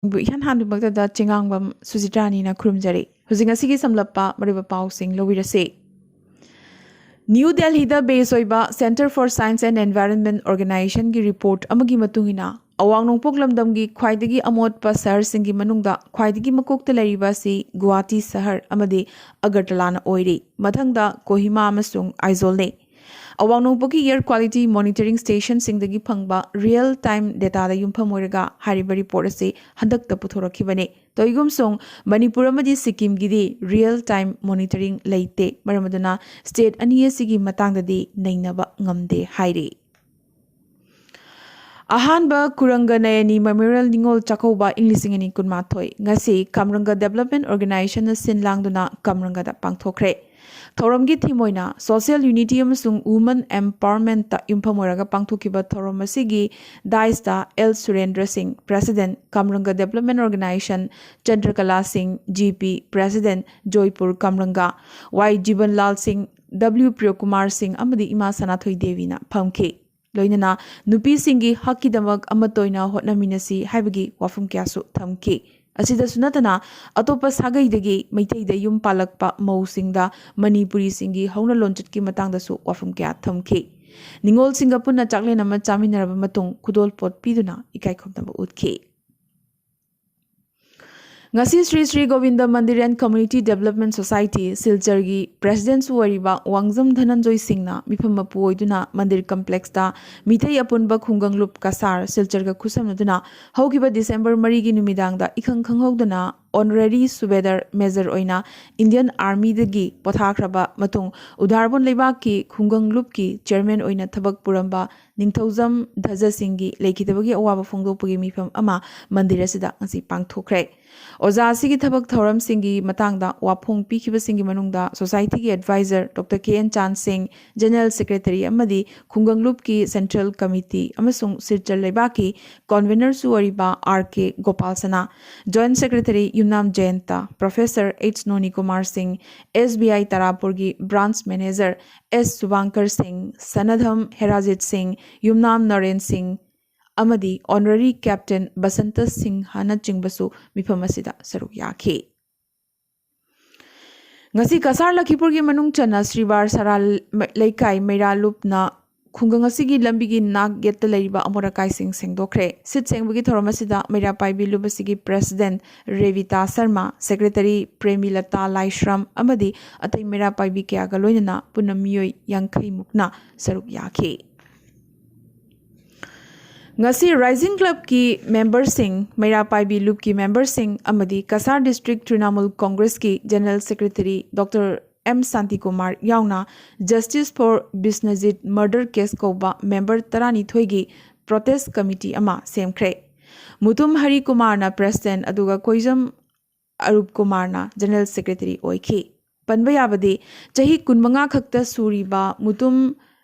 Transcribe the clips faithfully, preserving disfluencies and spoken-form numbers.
ꯏꯍꯥꯟ ꯍꯥꯟꯕꯃꯛꯇꯗ ꯆꯤꯉꯥꯡꯕꯝ ꯁꯨꯖꯤꯇ꯭ꯔꯥꯅꯤꯅ ꯈꯨꯔꯨꯝꯖꯔꯤ꯫ ꯍꯧꯖꯤꯛ ꯉꯁꯤꯒꯤ ꯁꯝꯂꯞꯄ ꯃꯔꯨꯑꯣꯏꯕ ꯄꯥꯎꯁꯤꯡ ꯂꯧꯕꯤꯔꯁꯤ꯫ ꯅ꯭ꯌꯨ ꯗꯦꯜꯍꯤꯗ ꯕꯦꯁ ꯑꯣꯏꯕ Centre for Science and Environment Organizationꯒꯤ ꯔꯤꯄꯣꯔꯠ ꯑꯃꯒꯤ ꯃꯇꯨꯡ ꯏꯟꯅ, ꯑꯋꯥꯡ ꯅꯣꯡꯄꯣꯛ ꯂꯝꯗꯝꯒꯤ ꯈ꯭ꯋꯥꯏꯗꯒꯤ ꯑꯃꯣꯠꯄ ꯁꯍꯔꯁꯤꯡꯒꯤ ꯃꯅꯨꯡꯗ ꯈ꯭ꯋꯥꯏꯗꯒꯤ ꯃꯀꯣꯛꯇ ꯂꯩꯔꯤꯕ ꯑꯁꯤ ꯒꯨꯋꯥꯍꯥꯇꯤ ꯁꯍꯔ ꯑꯃꯗꯤ ꯑꯒꯔꯇꯂꯥꯅ ꯑꯣꯏꯔꯤ꯫ ꯃꯊꯪꯗ ꯀꯣꯍꯤꯃꯥ ꯑꯃꯁꯨꯡ ꯑꯥꯏꯖꯣꯜꯅꯤ꯫ ꯑꯋꯥꯡ ꯅꯣꯡꯄꯣꯛꯀꯤ air quality monitoring stationꯁꯤꯡꯗꯒꯤ ꯐꯪꯕ real time dataꯗ ꯌꯨꯝꯐꯝ ꯑꯣꯏꯔꯒ ꯍꯥꯏꯔꯤꯕ ꯔꯤꯄꯣꯔꯠ ꯑꯁꯤ ꯍꯟꯗꯛꯇ ꯄꯨꯊꯣꯔꯛꯈꯤꯕꯅꯤ꯫ ꯇꯧꯏꯒꯨꯝꯁꯨꯡ, ꯃꯅꯤꯄꯨꯔ ꯑꯃꯗꯤ ꯁꯤꯛꯀꯤꯝꯒꯤꯗꯤ real time monitoring ꯂꯩꯇꯦ꯫ ꯃꯔꯝ ꯑꯗꯨꯅ state ꯑꯅꯤ ꯑꯁꯤꯒꯤ ꯃꯇꯥꯡꯗꯗꯤ ꯅꯩꯅꯕ ꯉꯝꯗꯦ ꯍꯥꯏꯔꯤ꯫ ꯑꯍꯥꯟꯕ ꯀꯨꯔꯪꯒ ꯅꯌꯅꯤ Memorial ꯅꯤꯉꯣꯜ ꯆꯥꯛꯀꯧꯕ ꯏꯪ ꯂꯤꯁꯤꯡ ꯑꯅꯤ ꯀꯨꯟꯃꯥꯊꯣꯏ ꯉꯁꯤ ꯀꯝꯔꯪꯒ Development Organizationꯅ ꯁꯤꯟ ꯂꯥꯡꯗꯨꯅ ꯀꯝꯔꯪꯒꯗ ꯄꯥꯡꯊꯣꯛꯈ꯭ꯔꯦ꯫ ꯊꯧꯔꯝꯒꯤ theme ꯑꯣꯏꯅ Social Unity ꯑꯃꯁꯨꯡ Women Empowermentꯇ ꯌꯨꯝꯐꯝ ꯑꯣꯏꯔꯒ ꯄꯥꯡꯊꯣꯛꯈꯤꯕ ꯊꯧꯔꯝ ꯑꯁꯤꯒꯤ dais ꯇ ꯑꯦꯜ ꯁꯨꯔꯦꯟꯗ꯭ꯔ ꯁꯤꯡ, President, ꯀꯝꯔꯪꯒ Development Organization, ꯆꯟꯗ꯭ꯔꯀꯂꯥ ꯁꯤꯡ, ꯖꯤ ꯄꯤ, President, ꯖꯣꯏꯄꯨꯔ ꯀꯝꯔꯪꯒ, ꯋꯥꯏ ꯖꯤꯕꯟꯂꯥꯜ ꯁꯤꯡ, ꯗꯕ꯭ꯂꯤꯎ ꯄ꯭ꯔꯤꯌꯣꯀꯨꯃꯥꯔ ꯁꯤꯡ ꯑꯃꯗꯤ ꯏꯃꯥ ꯁꯅꯥꯊꯣꯏ ꯗꯦꯕꯤꯅ ꯐꯝꯈꯤ꯫ ꯂꯣꯏꯅꯅ ꯅꯨꯄꯤꯁꯤꯡꯒꯤ ꯍꯛꯀꯤꯗꯃꯛ ꯑꯃꯠꯇ ꯑꯣꯏꯅ ꯍꯣꯠꯅꯃꯤꯟꯅꯁꯤ ꯍꯥꯏꯕꯒꯤ ꯋꯥꯐꯝ ꯀꯌꯥꯁꯨ ꯊꯝꯈꯤ꯫ ꯑꯁꯤꯗꯁꯨ ꯅꯠꯇꯅ, ꯑꯇꯣꯞꯄ ꯁꯥꯒꯩꯗꯒꯤ ꯃꯩꯇꯩꯗ ꯌꯨꯝ ꯄꯥꯜꯂꯛꯄ ꯃꯧꯁꯤꯡꯗ ꯃꯅꯤꯄꯨꯔꯤꯁꯤꯡꯒꯤ ꯍꯧꯅ ꯂꯣꯟꯆꯠꯀꯤ ꯃꯇꯥꯡꯗꯁꯨ ꯋꯥꯐꯝ ꯀꯌꯥ ꯊꯝꯈꯤ꯫ ꯅꯤꯉꯣꯜꯁꯤꯡꯒ ꯄꯨꯟꯅ ꯆꯥꯛꯂꯦꯟ ꯑꯃ ꯆꯥꯃꯤꯟꯅꯔꯕ ꯃꯇꯨꯡ ꯈꯨꯗꯣꯜꯄꯣꯠ ꯄꯤꯗꯨꯅ ꯏꯀꯥꯏ ꯈꯨꯝꯅꯕ ꯎꯠꯈꯤ꯫ ꯉꯁꯤ ꯁ꯭ꯔꯤ ꯁ꯭ꯔꯤ ꯒꯣꯕꯤꯟꯗ ꯃꯟꯗꯤꯔ and Community Development Society ꯁꯤꯜꯆꯔꯒꯤ Presidentꯁꯨ ꯑꯣꯏꯔꯤꯕ ꯋꯥꯡꯖꯝ ꯙꯅꯟꯖꯣꯏ ꯁꯤꯡꯅ ꯃꯤꯐꯝ ꯃꯄꯨ ꯑꯣꯏꯗꯨꯅ ꯃꯟꯗꯤꯔ Complexꯇ ꯃꯤꯇꯩ ꯑꯄꯨꯟꯕ ꯈꯨꯡꯒꯪꯂꯨꯞ ꯀꯁꯥꯔ ꯁꯤꯜꯆꯔꯒ ꯈꯨꯠꯁꯝꯅꯗꯨꯅ ꯍꯧꯈꯤꯕ December ꯃꯔꯤꯒꯤ ꯅꯨꯃꯤꯗꯥꯡꯗ ꯏꯈꯪ ꯈꯪꯍꯧꯗꯅ Honorary Subedar Major ꯑꯣꯏꯅ Indian Armyꯗꯒꯤ ꯄꯣꯊꯥꯈ꯭ꯔꯕ ꯃꯇꯨꯡ ꯎꯗꯥꯔꯕꯣꯟ ꯂꯩꯕꯥꯛꯀꯤ ꯈꯨꯡꯒꯪꯂꯨꯞꯀꯤ Chairman ꯑꯣꯏꯅ ꯊꯕꯛ ꯄꯨꯔꯝꯕ ꯅꯤꯡꯊꯧꯖꯝ ꯙꯖ ꯁꯤꯡꯒꯤ ꯂꯩꯈꯤꯗꯕꯒꯤ ꯑꯋꯥꯕ ꯐꯣꯡꯗꯣꯛꯄꯒꯤ ꯃꯤꯐꯝ ꯑꯃ ꯃꯟꯗꯤꯔ ꯑꯁꯤꯗ ꯉꯁꯤ ꯄꯥꯡꯊꯣꯛꯈ꯭ꯔꯦ꯫ ꯑꯣꯖꯥ ꯑꯁꯤꯒꯤ ꯊꯕꯛ ꯊꯧꯔꯝꯁꯤꯡꯒꯤ ꯃꯇꯥꯡꯗ ꯋꯥꯐꯣꯡ ꯄꯤꯈꯤꯕꯁꯤꯡꯒꯤ ꯃꯅꯨꯡꯗ Societyꯒꯤ Advisor Doctor ꯀꯦ ꯑꯦꯟ ꯆꯥꯟ ꯁꯤꯡ, General Secretary ꯑꯃꯗꯤ ꯈꯨꯡꯒꯪꯂꯨꯞꯀꯤ Central Committee ꯑꯃꯁꯨꯡ ꯁꯤꯜꯆꯔ ꯂꯩꯕꯥꯛꯀꯤ Convenorꯁꯨ ꯑꯣꯏꯔꯤꯕ ꯑꯥꯔ ꯀꯦ ꯒꯣꯄꯥꯜ ꯁꯅꯥ, Joint Secretary ꯌꯨꯝꯅꯥꯝ ꯖꯌꯟꯇ, Professor ꯑꯩꯆ ꯅꯣꯅꯤ ꯀꯨꯃꯥꯔ ꯁꯤꯡ, ꯑꯦꯁ ꯕꯤ ꯑꯥꯏ ꯇꯔꯥꯄꯨꯔꯒꯤ Branch Manager ꯑꯦꯁ ꯁꯨꯕꯥꯡꯀꯔ ꯁꯤꯡ, ꯁꯅꯙꯝ ꯍꯦꯔꯥꯖꯤꯠ ꯁꯤꯡ, ꯌꯨꯝꯅꯥꯝ ꯅꯔꯦꯟ ꯁꯤꯡ, ꯑꯃꯗꯤ Honorary Captain ꯕꯁꯟꯇ ꯁꯤꯡꯍꯅꯆꯤꯡꯕꯁꯨ ꯃꯤꯐꯝ ꯑꯁꯤꯗ ꯁꯔꯨꯛ ꯌꯥꯈꯤ꯫ ꯉꯁꯤ ꯀꯁꯥꯔ ꯂꯈꯤꯄꯨꯔꯒꯤ ꯃꯅꯨꯡ ꯆꯟꯅ ꯁ꯭ꯔꯤꯕꯥꯔ ꯁꯔꯥ ꯂꯩꯀꯥꯏ ꯃꯩꯔꯥ ꯂꯨꯞꯅ ꯈꯨꯡꯒꯪ ꯑꯁꯤꯒꯤ ꯂꯝꯕꯤꯒꯤ ꯅꯥꯛ ꯌꯦꯠꯇ ꯂꯩꯔꯤꯕ ꯑꯃꯣꯠ ꯑꯀꯥꯏꯁꯤꯡ ꯁꯦꯡꯗꯣꯛꯈ꯭ꯔꯦ꯫ ꯁꯤꯠ ꯁꯦꯡꯕꯒꯤ ꯊꯧꯔꯝ ꯑꯁꯤꯗ ꯃꯩꯔꯥ ꯄꯥꯏꯕꯤ ꯂꯨꯞ ꯑꯁꯤꯒꯤ President ꯔꯦꯕꯤꯇꯥ ꯁꯔꯃ, Secretary ꯄ꯭ꯔꯦꯃꯤꯂꯇꯥ ꯂꯥꯏꯁ꯭ꯔꯝ ꯑꯃꯗꯤ ꯑꯇꯩ ꯃꯩꯔꯥ ꯄꯥꯏꯕꯤ ꯀꯌꯥꯒ ꯂꯣꯏꯅꯅ ꯄꯨꯟꯅ ꯃꯤꯑꯣꯏ ꯌꯥꯡꯈꯩ ꯃꯨꯛꯅ ꯁꯔꯨꯛ ꯌꯥꯈꯤ꯫ ꯉꯁꯤ Rising Clubꯀꯤ memberꯁꯤꯡ, ꯃꯩꯔꯥ ꯄꯥꯏꯕꯤ ꯂꯨꯞꯀꯤ memberꯁꯤꯡ ꯑꯃꯗꯤ ꯀꯁꯥꯔ District Trinamool Congressꯀꯤ General Secretary Doctor M Shantikumar ꯌꯥꯎꯅ Justice for ꯕꯤꯁ꯭ꯅꯖꯤꯠ murder case ꯀꯧꯕ member ꯇꯔꯥꯅꯤꯊꯣꯏꯒꯤ protest committee ꯑꯃ ꯁꯦꯝꯈ꯭ꯔꯦ꯫ ꯃꯨꯇꯨꯝ ꯍꯔꯤꯀꯨꯃꯥꯔꯅ President, ꯑꯗꯨꯒ ꯀꯣꯏꯖꯝ ꯑꯔꯨꯞ ꯀꯨꯃꯥꯔꯅ General Secretary ꯑꯣꯏꯈꯤ꯫ ꯄꯟꯕ ꯌꯥꯕꯗꯤ, ꯆꯍꯤ ꯀꯨꯟꯃꯉꯥ ꯈꯛꯇ ꯁꯨꯔꯤꯕ ꯃꯨꯇꯨꯝ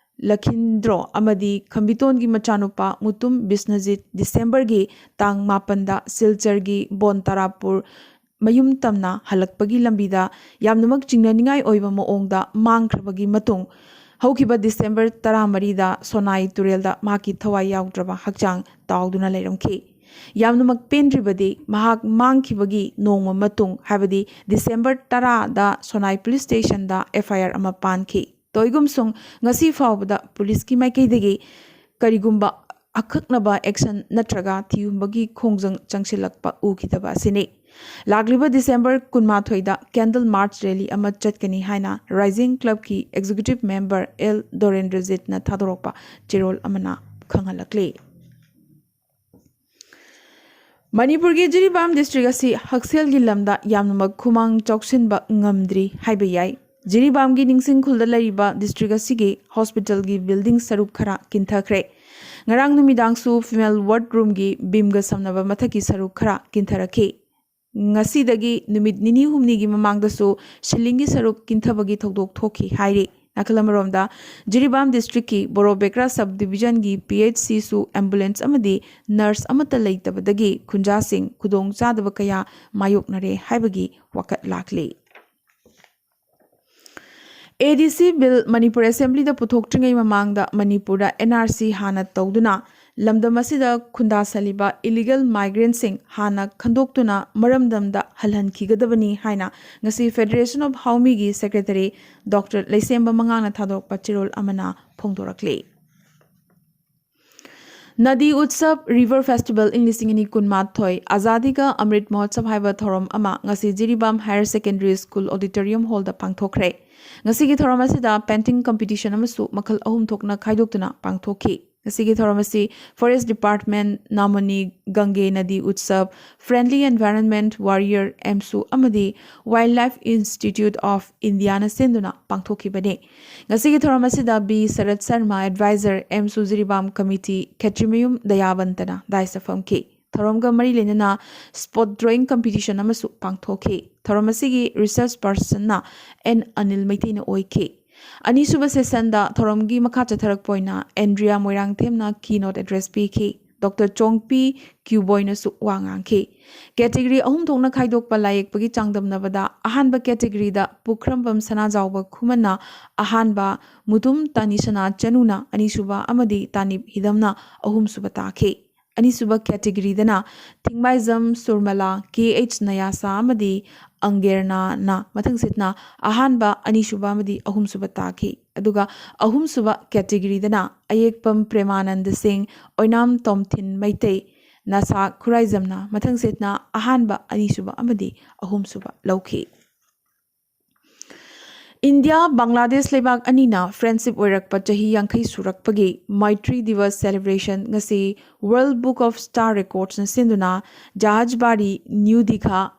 ꯂꯈꯤꯟꯗ꯭ꯔꯣ ꯑꯃꯗꯤ ꯈꯝꯕꯤꯇꯣꯟꯒꯤ ꯃꯆꯥꯅꯨꯄꯥ ꯃꯨꯇꯨꯝ ꯕꯤꯁ꯭ꯅꯖꯤꯠ Decemberꯒꯤ ꯇꯥꯡ ꯃꯥꯄꯟꯗ ꯁꯤꯜꯆꯔꯒꯤ ꯕꯣꯟ ꯇꯥꯔꯥꯄꯨꯔ ꯃꯌꯨꯝ ꯇꯝꯅ ꯍꯜꯂꯛꯄꯒꯤ ꯂꯝꯕꯤꯗ ꯌꯥꯝꯅꯃꯛ ꯆꯤꯡꯅꯅꯤꯡꯉꯥꯏ ꯑꯣꯏꯕ ꯃꯑꯣꯡꯗ ꯃꯥꯡꯈ꯭ꯔꯕꯒꯤ ꯃꯇꯨꯡ, ꯍꯧꯈꯤꯕ December ꯇꯔꯥꯃꯔꯤꯗ ꯁꯣꯅꯥꯏ ꯇꯨꯔꯦꯜꯗ ꯃꯍꯥꯛꯀꯤ ꯊꯋꯥꯏ ꯌꯥꯎꯗ꯭ꯔꯕ ꯍꯛꯆꯥꯡ ꯇꯥꯎꯗꯨꯅ ꯂꯩꯔꯝꯈꯤ꯫ ꯌꯥꯝꯅꯃꯛ ꯄꯦꯟꯗ꯭ꯔꯤꯕꯗꯤ, ꯃꯍꯥꯛ ꯃꯥꯡꯈꯤꯕꯒꯤ ꯅꯣꯡꯃ ꯃꯇꯨꯡ, ꯍꯥꯏꯕꯗꯤ December ꯇꯔꯥꯗ ꯁꯣꯅꯥꯏ Police Stationꯗ F I R ꯑꯃ ꯄꯥꯟꯈꯤ꯫ ꯇꯧꯏꯒꯨꯝꯁꯨꯡ, ꯉꯁꯤ ꯐꯥꯎꯕꯗ ꯄꯨꯂꯤꯁꯀꯤ ꯃꯥꯏꯀꯩꯗꯒꯤ ꯀꯔꯤꯒꯨꯝꯕ ꯑꯀꯛꯅꯕ action ꯅꯠꯇ꯭ꯔꯒ ꯊꯤꯍꯨꯝꯕꯒꯤ ꯈꯣꯡꯖꯪ ꯆꯪꯁꯤꯜꯂꯛꯄ ꯎꯈꯤꯗꯕ ꯑꯁꯤꯅꯤ꯫ ꯂꯥꯛꯂꯤꯕ December ꯀꯨꯟꯃꯥꯊꯣꯏꯗ candle march rally ꯑꯃ ꯆꯠꯀꯅꯤ ꯍꯥꯏꯅ Rising Clubꯀꯤ Executive Member ꯑꯦꯜ ꯗꯣꯔꯦꯟꯗ꯭ꯔꯖꯤꯠꯅ ꯊꯥꯗꯣꯔꯛꯄ ꯆꯦꯔꯣꯜ ꯑꯃꯅ ꯈꯪꯍꯜꯂꯛꯂꯤ꯫ ꯃꯅꯤꯄꯨꯔꯒꯤ ꯖꯤꯔꯤꯕꯥꯝ district ꯑꯁꯤ ꯍꯛꯁꯦꯜꯒꯤ ꯂꯝꯗ ꯌꯥꯝꯅꯃꯛ ꯈꯨꯃꯥꯡ ꯆꯥꯎꯁꯤꯟꯕ ꯉꯝꯗ꯭ꯔꯤ ꯍꯥꯏꯕ ꯌꯥꯏ꯫ ꯖꯤꯔꯤꯕꯥꯝꯒꯤ ꯅꯤꯡꯁꯤꯡ ꯈꯨꯜꯗ ꯂꯩꯔꯤꯕ district ꯑꯁꯤꯒꯤ hospitalꯒꯤ building ꯁꯔꯨꯛ ꯈꯔ ꯀꯤꯟꯊꯈ꯭ꯔꯦ꯫ ꯉꯔꯥꯡ ꯅꯨꯃꯤꯗꯥꯡꯁꯨ female ward roomꯒꯤ beamꯒ ꯁꯝꯅꯕ ꯃꯊꯛꯀꯤ ꯁꯔꯨꯛ ꯈꯔ ꯀꯤꯟꯊꯔꯛꯈꯤ꯫ ꯉꯁꯤꯗꯒꯤ ꯅꯨꯃꯤꯠ ꯅꯤꯅꯤ ꯍꯨꯝꯅꯤꯒꯤ ꯃꯃꯥꯡꯗꯁꯨ ceilingꯒꯤ ꯁꯔꯨꯛ ꯀꯤꯟꯊꯕꯒꯤ ꯊꯧꯗꯣꯛ ꯊꯣꯛꯈꯤ ꯍꯥꯏꯔꯤ꯫ ꯅꯥꯀꯜ ꯑꯃꯔꯣꯝꯗ, Jiribam districtꯀꯤ ꯕꯣꯔꯣꯕꯦꯀ꯭ꯔꯥ sub divisionꯒꯤ P H Cꯁꯨ ambulance ꯑꯃꯗꯤ nurse ꯑꯃꯠꯇ ꯂꯩꯇꯕꯗꯒꯤ ꯈꯨꯟꯖꯥꯁꯤꯡ ꯈꯨꯗꯣꯡ ꯆꯥꯗꯕ ꯀꯌꯥ ꯃꯥꯌꯣꯛꯅꯔꯦ ꯍꯥꯏꯕꯒꯤ ꯋꯥꯀꯠ ꯂꯥꯛꯂꯤ꯫ ADC bill ꯃꯅꯤꯄꯨꯔ Assemblyꯗ ꯄꯨꯊꯣꯛꯇ꯭ꯔꯤꯉꯩ ꯃꯃꯥꯡꯗ ꯃꯅꯤꯄꯨꯔꯗ N R C ꯍꯥꯟꯅ ꯇꯧꯗꯨꯅ ꯂꯝꯗꯝ ꯑꯁꯤꯗ ꯈꯨꯟꯗꯥꯁꯜꯂꯤꯕ ꯏꯂꯤꯒꯦꯜ ꯃꯥꯏꯒ꯭ꯔꯦꯟꯁꯤꯡ ꯍꯥꯟꯅ ꯈꯟꯗꯣꯛꯇꯨꯅ ꯃꯔꯝꯗꯝꯗ ꯍꯜꯍꯟꯈꯤꯒꯗꯕꯅꯤ ꯍꯥꯏꯅ ꯉꯁꯤ Federation of Howmiꯒꯤ ꯁꯦꯀ꯭ꯔꯦꯇꯔꯤ ꯗꯣꯛꯇꯔ ꯂꯩꯁꯦꯝꯕ ꯃꯉꯥꯡꯅ ꯊꯥꯗꯣꯔꯛꯄ ꯆꯦꯔꯣꯜ ꯑꯃꯅ ꯐꯣꯡꯗꯣꯔꯛꯂꯤ꯫ ꯅꯗꯤ ꯎꯠꯁꯕ, ꯔꯤꯚꯔ ꯐꯦꯁꯇꯤꯚꯦꯜ ꯏꯪ ꯂꯤꯁꯤꯡ ꯑꯅꯤ ꯀꯨꯟꯃꯥꯊꯣꯏ, ꯑꯖꯥꯗꯤ ꯀꯥ ꯑꯃ꯭ꯔꯤꯠ ꯃꯍꯣꯠꯁꯕ ꯍꯥꯏꯕ ꯊꯧꯔꯝ ꯑꯃ ꯉꯁꯤ Jiribam higher secondary school auditorium ꯍꯣꯜꯗ ꯄꯥꯡꯊꯣꯛꯈ꯭ꯔꯦ꯫ ꯉꯁꯤꯒꯤ ꯊꯧꯔꯝ ꯑꯁꯤꯗ ꯄꯦꯟꯇꯤꯡ ꯀꯝꯄꯤꯇꯤꯁꯟ ꯑꯃꯁꯨ ꯃꯈꯜ ꯑꯍꯨꯝ ꯊꯣꯛꯅ ꯈꯥꯏꯗꯣꯛꯇꯨꯅ ꯄꯥꯡꯊꯣꯛꯈꯤ꯫ ꯉꯁꯤꯒꯤ ꯊꯧꯔꯝ ꯑꯁꯤ ꯐꯣꯔꯦꯁ ꯗꯤꯄꯥꯔꯠꯃꯦꯟ, ꯅꯥꯃꯅꯤ ꯒꯪꯒꯦ ꯅꯗꯤ ꯎꯠꯁꯕ, Friendly Environment Warrior, ꯑꯦꯝꯁꯨ ꯑꯃꯗꯤ Wildlife Institute of Indiaꯅ ꯁꯤꯟꯗꯨꯅ ꯄꯥꯡꯊꯣꯛꯈꯤꯕꯅꯤ꯫ ꯉꯁꯤꯒꯤ ꯊꯧꯔꯝ ꯑꯁꯤꯗ ꯕꯤ ꯁꯔꯠ ꯁꯔꯃ, ꯑꯦꯗꯚꯥꯏꯖꯔ, ꯑꯦꯝꯁꯨ ꯖꯤꯔꯤꯕꯥꯝ ꯀꯃꯤꯇꯤ, ꯈꯦꯇ꯭ꯔꯤꯃꯌꯨꯝ ꯗꯌꯥꯕꯟꯇꯅ ꯗꯥꯏꯁꯇ ꯐꯝꯈꯤ꯫ ꯊꯧꯔꯝꯒ ꯃꯔꯤ ꯂꯩꯅꯅ ꯁ꯭ꯄꯣꯠ ꯗ꯭ꯔꯣꯌꯤꯡ ꯀꯝꯄꯤꯇꯤꯁꯟ ꯑꯃꯁꯨ ꯄꯥꯡꯊꯣꯛꯈꯤ꯫ ꯊꯧꯔꯝ ꯑꯁꯤꯒꯤ ꯔꯤꯁꯔꯆ ꯄꯔꯁꯟꯅ ꯑꯦꯟ ꯑꯅꯤꯜ ꯃꯩꯇꯩꯅ ꯑꯣꯏꯈꯤ꯫ ꯑꯅꯤꯁꯨꯕ ꯁꯦꯁꯟꯗ ꯊꯧꯔꯝꯒꯤ ꯃꯈꯥ ꯆꯠꯊꯔꯛꯄ ꯑꯣꯏꯅ ꯑꯦꯟꯗ꯭ꯔꯤꯌꯥ ꯃꯣꯏꯔꯥꯡꯊꯦꯝꯅ keynote address ꯄꯤꯈꯤ꯫ ꯗꯣꯛꯇꯔ ꯆꯣꯡꯄꯤ ꯀ꯭ꯌꯨꯕꯣꯏꯅꯁꯨ ꯋꯥ ꯉꯥꯡꯈꯤ꯫ ꯀꯦꯇꯦꯒꯣꯔꯤ ꯑꯍꯨꯝ ꯊꯣꯛꯅ ꯈꯥꯏꯗꯣꯛꯄ ꯂꯥꯏꯌꯦꯛꯄꯒꯤ ꯆꯥꯡꯗꯝꯅꯕꯗ ꯑꯍꯥꯟꯕ ꯀꯦꯇꯦꯒꯣꯔꯤꯗ ꯄꯨꯈ꯭ꯔꯝꯕꯝ ꯁꯅꯥꯖꯥꯎꯕ ꯈꯨꯃꯟꯅ ꯑꯍꯥꯟꯕ, ꯃꯨꯇꯨꯝ ꯇꯥꯅꯤꯁꯅꯥ ꯆꯅꯨꯅ ꯑꯅꯤꯁꯨꯕ ꯑꯃꯗꯤ ꯇꯥꯅꯤꯞ ꯍꯤꯗꯝꯅ ꯑꯍꯨꯝꯁꯨꯕ ꯇꯥꯈꯤ꯫ ꯑꯅꯤꯁꯨꯕ ꯀꯦꯇꯦꯒꯣꯔꯤꯗꯅ ꯊꯤꯡꯃꯥꯏꯖꯝ ꯁꯨꯔꯃꯂꯥ, ꯀꯦ ꯑꯩꯆ ꯅꯌꯥꯁꯥ ꯑꯃꯗꯤ ꯑꯪꯒꯦꯔꯅꯥꯅ ꯃꯊꯪꯁꯤꯠꯅ ꯑꯍꯥꯟꯕ, ꯑꯅꯤꯁꯨꯕ ꯑꯃꯗꯤ ꯑꯍꯨꯝꯁꯨꯕ ꯇꯥꯈꯤ꯫ ꯑꯗꯨꯒ ꯑꯍꯨꯝꯁꯨꯕ ꯀꯦꯇꯦꯒꯣꯔꯤꯗꯅ ꯑꯌꯦꯛꯄꯝ ꯄ꯭ꯔꯦꯃꯥꯅꯟꯗ ꯁꯤꯡ, ꯑꯣꯏꯅꯥꯝ ꯇꯣꯝꯊꯤꯟ ꯃꯩꯇꯩ, ꯅꯁꯥ ꯈꯨꯔꯥꯏꯖꯝꯅ ꯃꯊꯪꯁꯤꯠꯅ ꯑꯍꯥꯟꯕ, ꯑꯅꯤꯁꯨꯕ ꯑꯃꯗꯤ ꯑꯍꯨꯝꯁꯨꯕ ꯂꯧꯈꯤ꯫ ꯏꯟꯗꯤꯌꯥ ꯕꯪꯒ꯭ꯂꯥꯗꯦꯁ ꯂꯩꯕꯥꯛ ꯑꯅꯤꯅ ꯐ꯭ꯔꯦꯟꯁꯤꯞ ꯑꯣꯏꯔꯛꯄ ꯆꯍꯤ ꯌꯥꯡꯈꯩ ꯁꯨꯔꯛꯄꯒꯤ ꯃꯩꯇ꯭ꯔꯤ ꯗꯤꯋꯁ ꯁꯦꯂꯦꯕ꯭ꯔꯦꯁꯟ ꯉꯁꯤ ꯋꯥꯔꯜꯗ ꯕꯨꯛ ꯑꯣꯐ ꯁ꯭ꯇꯥꯔ ꯔꯦꯀꯣꯔꯗꯁꯅ ꯁꯤꯟꯗꯨꯅ ꯖꯍꯥꯖꯕꯥꯔꯤ, ꯅ꯭ꯌꯨ ꯗꯤꯘꯥ,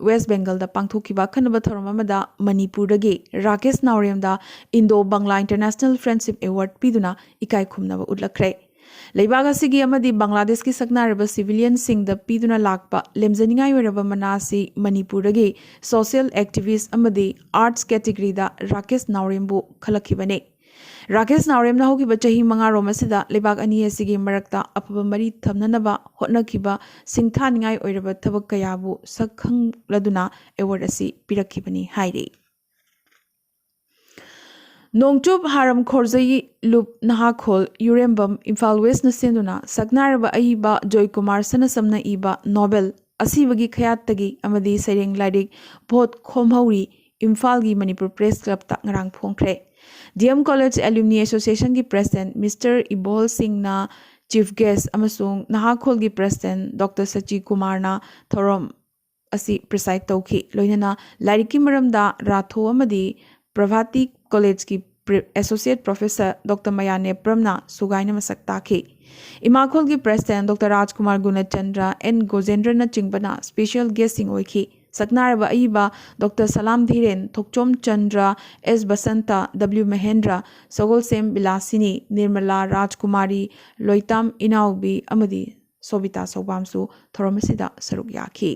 ꯋꯦꯁ ꯕꯦꯡꯒꯜꯗ ꯄꯥꯡꯊꯣꯛꯈꯤꯕ ꯑꯈꯟꯅꯕ ꯊꯧꯔꯝ ꯑꯃꯗ ꯃꯅꯤꯄꯨꯔꯗꯒꯤ ꯔꯥꯀꯦꯁ ꯅꯥꯎꯔꯦꯝꯗ Indo Bangla international friendship award ꯄꯤꯗꯨꯅ ꯏꯀꯥꯏ ꯈꯨꯝꯅꯕ ꯎꯠꯂꯛꯈ꯭ꯔꯦ꯫ ꯂꯩꯕꯥꯛ ꯑꯁꯤꯒꯤ ꯑꯃꯗꯤ ꯕꯪꯒ꯭ꯂꯥꯗꯦꯁꯀꯤ ꯁꯛꯅꯥꯏꯔꯕ ꯁꯤꯚꯤꯂꯤꯌꯟꯁꯤꯡꯗ ꯄꯤꯗꯨꯅ ꯂꯥꯛꯄ ꯂꯦꯝꯖꯅꯤꯡꯉꯥꯏ ꯑꯣꯏꯔꯕ ꯃꯅꯥ ꯑꯁꯤ ꯃꯅꯤꯄꯨꯔꯗꯒꯤ ꯁꯣꯁꯤꯌꯦꯜ ꯑꯦꯛꯇꯤꯚꯤꯁ꯭ꯠ ꯑꯃꯗꯤ ꯑꯥꯔꯠꯁ ꯀꯦꯇꯦꯒꯣꯔꯤꯗ ꯔꯥꯀꯦꯁ ꯅꯥꯎꯔꯦꯝꯕꯨ ꯈꯜꯂꯛꯈꯤꯕꯅꯤ꯫ ꯔꯥꯀꯦꯁ ꯅꯥꯎꯔꯦꯝꯅ ꯍꯧꯈꯤꯕ ꯆꯍꯤ ꯃꯉꯥꯔꯣꯝ ꯑꯁꯤꯗ ꯂꯩꯕꯥꯛ ꯑꯅꯤ ꯑꯁꯤꯒꯤ ꯃꯔꯛꯇ ꯑꯐꯕ ꯃꯔꯤ ꯊꯝꯅꯅꯕ ꯍꯣꯠꯅꯈꯤꯕ ꯁꯤꯡꯊꯥꯅꯤꯡꯉꯥꯏ ꯑꯣꯏꯔꯕ ꯊꯕꯛ ꯀꯌꯥꯕꯨ ꯁꯛ ꯈꯪꯂꯗꯨꯅ ꯑꯦꯋꯥꯔꯗ ꯑꯁꯤ ꯄꯤꯔꯛꯈꯤꯕꯅꯤ ꯍꯥꯏꯔꯤ꯫ ꯅꯣꯡꯆꯨꯞ ꯍꯥꯔꯝ ꯈꯣꯔꯖꯩ ꯂꯨꯞ ꯅꯍꯥꯈꯣꯜ ꯌꯨꯔꯦꯝꯕꯝ ꯏꯝꯐꯥꯜ ꯋꯦꯁꯅ ꯁꯦꯝꯗꯨꯅ ꯁꯛꯅꯥꯏꯔꯕ ꯑꯏꯕ ꯖꯣꯏꯀꯨꯃꯥꯔ ꯁꯅꯥꯁꯝꯅ ꯏꯕ ꯅꯣꯕꯦꯜ ꯑꯁꯤꯕꯒꯤ ꯈꯌꯥꯠꯇꯒꯤ ꯑꯃꯗꯤ ꯁꯩꯔꯦꯡ ꯂꯥꯏꯔꯤꯛ ꯚꯣꯠ ꯈꯣꯝꯍꯧꯔꯤ ꯏꯝꯐꯥꯜꯒꯤ ꯃꯅꯤꯄꯨꯔ ꯄ꯭ꯔꯦꯁ ꯀ꯭ꯂꯕꯇ ꯉꯔꯥꯡ ꯐꯣꯡꯈ꯭ꯔꯦ꯫ ꯗꯤ ꯑꯦꯝ ꯀꯣꯂꯦꯖ ꯑꯦꯂꯨꯝꯅꯤ ꯑꯦꯁꯣꯁꯤꯌꯦꯁꯟꯒꯤ ꯄ꯭ꯔꯦꯁꯤꯗꯦꯟꯠ ꯃꯤꯁꯇꯔ ꯏꯕꯣꯜ ꯁꯤꯡꯅ ꯆꯤꯐ ꯒꯦꯁ꯭ꯠ ꯑꯃꯁꯨꯡ ꯅꯍꯥꯈꯣꯜꯒꯤ ꯄ꯭ꯔꯦꯁꯤꯗꯦꯟꯠ ꯗꯣꯛꯇꯔ ꯁꯆꯤ ꯀꯨꯃꯥꯔꯅ ꯊꯧꯔꯝ ꯑꯁꯤ ꯄ꯭ꯔꯤꯁꯥꯏꯗ ꯇꯧꯈꯤ꯫ ꯂꯣꯏꯅꯅ ꯂꯥꯏꯔꯤꯛꯀꯤ ꯃꯔꯝꯗ ꯔꯥꯊꯣ ꯑꯃꯗꯤ ꯄ꯭ꯔꯚꯥꯇꯤ ꯀꯣꯂꯦꯖꯀꯤ ꯄ꯭ꯔꯤ-, ꯑꯦꯁꯣꯁꯤꯌꯦꯠ ꯄ꯭ꯔꯣꯐꯦꯁꯔ ꯗꯣꯛꯇꯔ ꯃꯌꯥꯅꯦ ꯄ꯭ꯔꯝꯅ ꯁꯨꯒꯥꯏꯅ ꯃꯁꯛ ꯇꯥꯛꯈꯤ꯫ ꯏꯃꯥꯈꯣꯜꯒꯤ president doctor Rajkumar Gunachandra, and ꯒꯣꯖꯦꯟꯗ꯭ꯔꯅꯆꯤꯡꯕꯅ ꯁ꯭ꯄꯦꯁꯤꯌꯦꯜ ꯒꯦꯁ꯭ꯠꯁꯤꯡ ꯑꯣꯏꯈꯤ꯫ ꯁꯛꯅꯥꯏꯔꯕ ꯑꯏꯕ doctor Salam Dhiren, Thokchom Chandra, S Basanta, W Mahendra, Sagolsem Bilasini, Nirmala Rajkumari, Loitam Inaobi ꯑꯃꯗꯤ ꯁꯣꯕꯤꯇꯥ ꯁꯧꯕꯥꯝꯁꯨ ꯊꯧꯔꯝ ꯑꯁꯤꯗ ꯁꯔꯨꯛ ꯌꯥꯈꯤ꯫